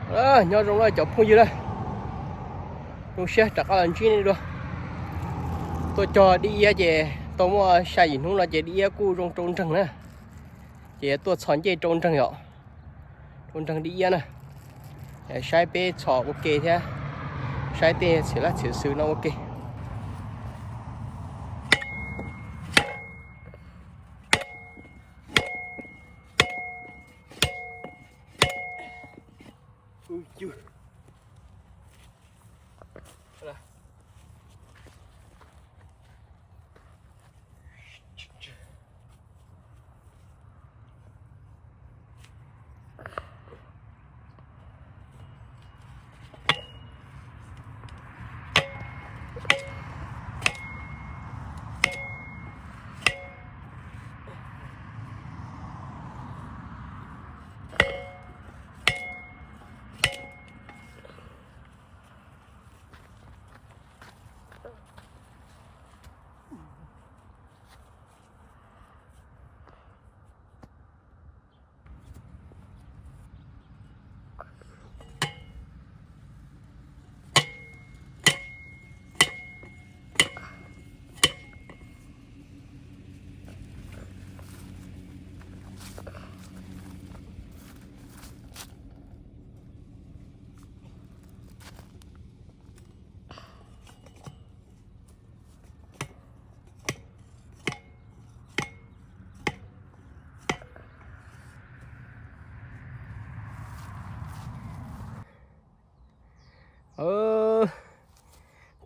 Nyob zoo na cov phooj ywg na, zoo siab rov qab los ntsib nej dua. Tuaj cog dib iab ces tau muaj xya yim hnub no ces dib iab kuj zoo rau nreeg na. Ces tuaj txhos ncej rau nreeg yom, rau nreeg dib iab na. Saib peb txhos ua ke thiab, saib tej txhia laj txhia xwm no ua ke.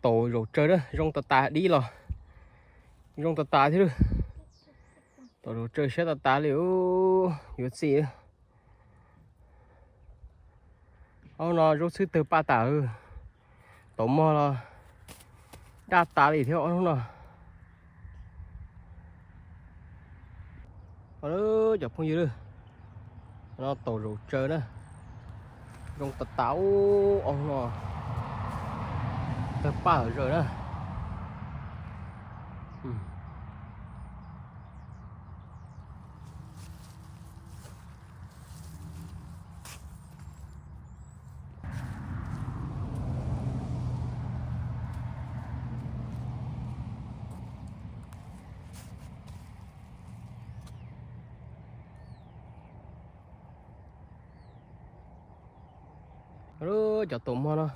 Taus zaum tsawg na, zoo tas tas dib los zoo tas tas thiab lawm. Taus zaum tsawg siab tas tas li, yuav txim. Ob hnub no zaub txhwb tawg paj tas, taus mog los daj tas li thiab ob hnub no. Cov phooj ywg, no taus zaum tsawg na, zoo tas tas, ob hnub no tawg paj hawm zaws na. Cov taus mog no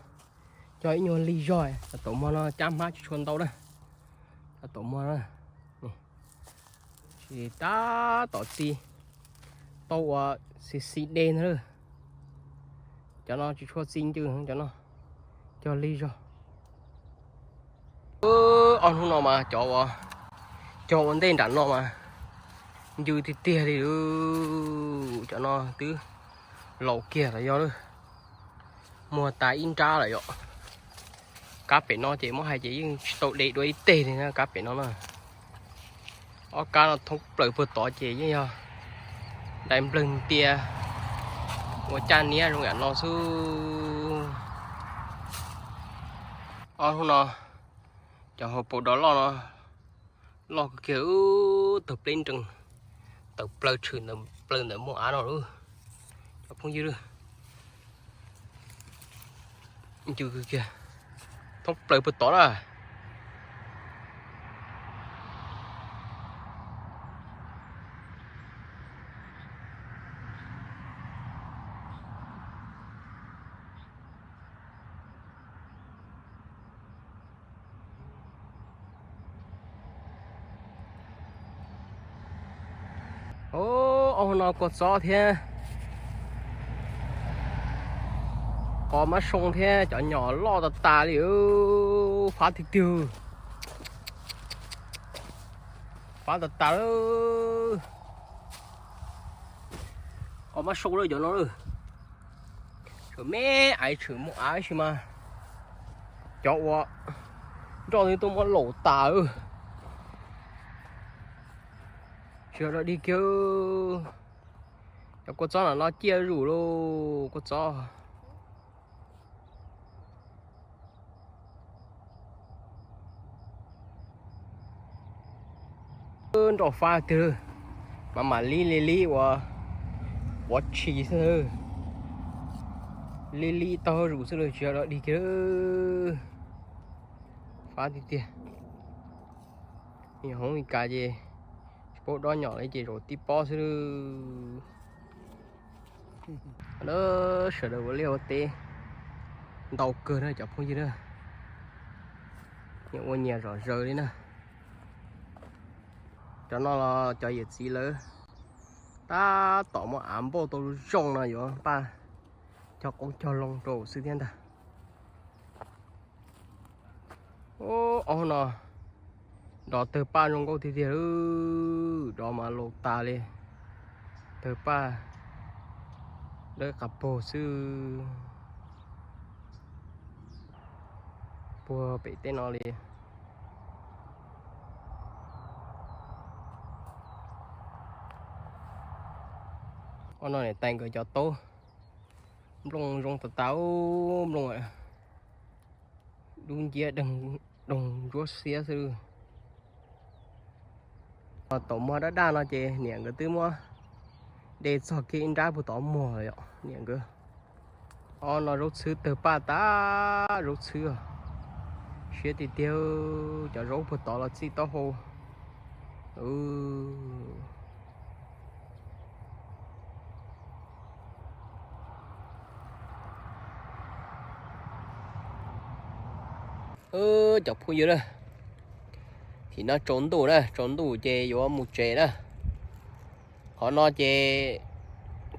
cog ib nyuag lig zog, cov taus mog no cab hmab tsis tshua ntau na. Cov taus mog na, tsis tab tom txi, tau ua xi xi de ntag. Cov no tsis tshua txi ncw, cov no cog lig zog. Ob hnub no mas cov uas cog ua ntej nram no mas ncw tiag tiag li. Cov no twb laus kiag los yog lawm, muag tas ib nrab lawm yom. Kab pem no ces muab hais ces yeej tsis tau de dua ib teg li na kab pem no na. Ob kab no thoob plaws puag tod ces yeej yog dai nplawg ntia ua caj niab zoo yam no xwb. Ob hnub no cov hauv paus dov loj no loj kawg kiag, tawg pleb nrees, tawm plaws tshwm plaws ntawm muaj av no lawm. Cov phooj ywg, ncw kawg kiag, thoob plaws puag tod na. Ob hnub no kua txob thiab qos mab soo thiab cov nyom loj tas tas li, fab tiag tiag, fab tas tas. Qos mab soo lawm cov no lawm. Tseem me aiv tseem muaj av ib si mas cov uas nroj twb tuaj muab laus tas. Tsis yog dog dig kiag, cov kua txob no no ciaj zuj zus lauj, kua txob. Nroj fab tiag, mas mam li li li uas quav tshis xwb. Li li taug zuj zus xwb los tsis yog dog dig kiag. Fab tiag tiag. Hoob Mes Kas ces tsis paub dob nyom li ces zaum tib pob xwb. Sawv daws ua liaj ua teb ntau kawg na cov phooj ywg na. Nyias ua nyias zom zaws li na. Cov no los cov yawm txiv lawv tab tom muab av npauj tau zoo no yuav npaj cog qoob cog loo rau xwb thiab ntag. Ob no dov tawg paj zoo nkauj tiag tiag, dov mas laus tas li, tawg paj dawb qas puag xwb, puag pem tej no li. Ob no niam tais nkawd cov taub nplooj zoo tas tas, nplooj dub nciab doog ntsuab xiab xwb. Tom muag daj daj no ces niam nkawd twb muab de txog kiag ib nrab puag tod muag lawm yom niam nkawd. Ob no zaub txhwb tawg paj tas, zaub txhwb siab tiag tiag, cov zaub puag tod los txij taub hau. Cov phooj ywg na, tim no tsaus ntuj na, tsaus ntuj ces yuav mus tsev na. Qhov no ces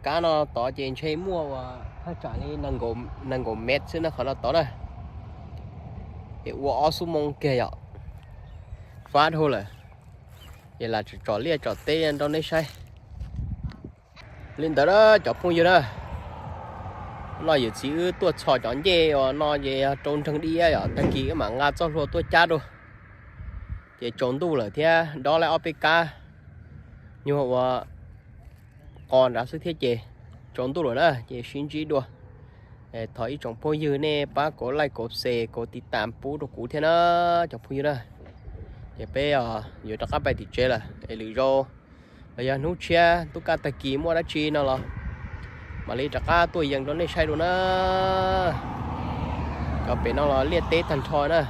kab no tod ces ntshe muaj ua thaj tsam li nees nkaum mev xwb na qhov no tod na. Es ua ob xuab moos kiag yom, fab dhau lawm. Ces lam tsom liaj tsom teb rau nej saib. Li ntawd na cov phooj ywg na, no yawm txiv wb tuaj txhom cov ncej uas no ces yog rau nreeg dib yom, tag kis wb mam nqa txoj hlua tuaj cab dua. Ces tsaus ntuj lawm thiab dob lawm ob peb kab nyuag ua qos nrad xwb thiab ces tsaus ntuj lawm na ces sib ntsib dua. Thov ib tsoom phooj ywg nej pab kov like kov share kov tiv tam pub rau kuv thiab na cov phooj ywg na. Ces peb yuav rov qab pais tim tsev lawm es lwm zaus los yog hnub tshiab tub kaj tag kis muaj dab tsi no los mam li rov qab tuaj yees rau nej saib dua na. Cov pem no los liaj teb tag nrho na.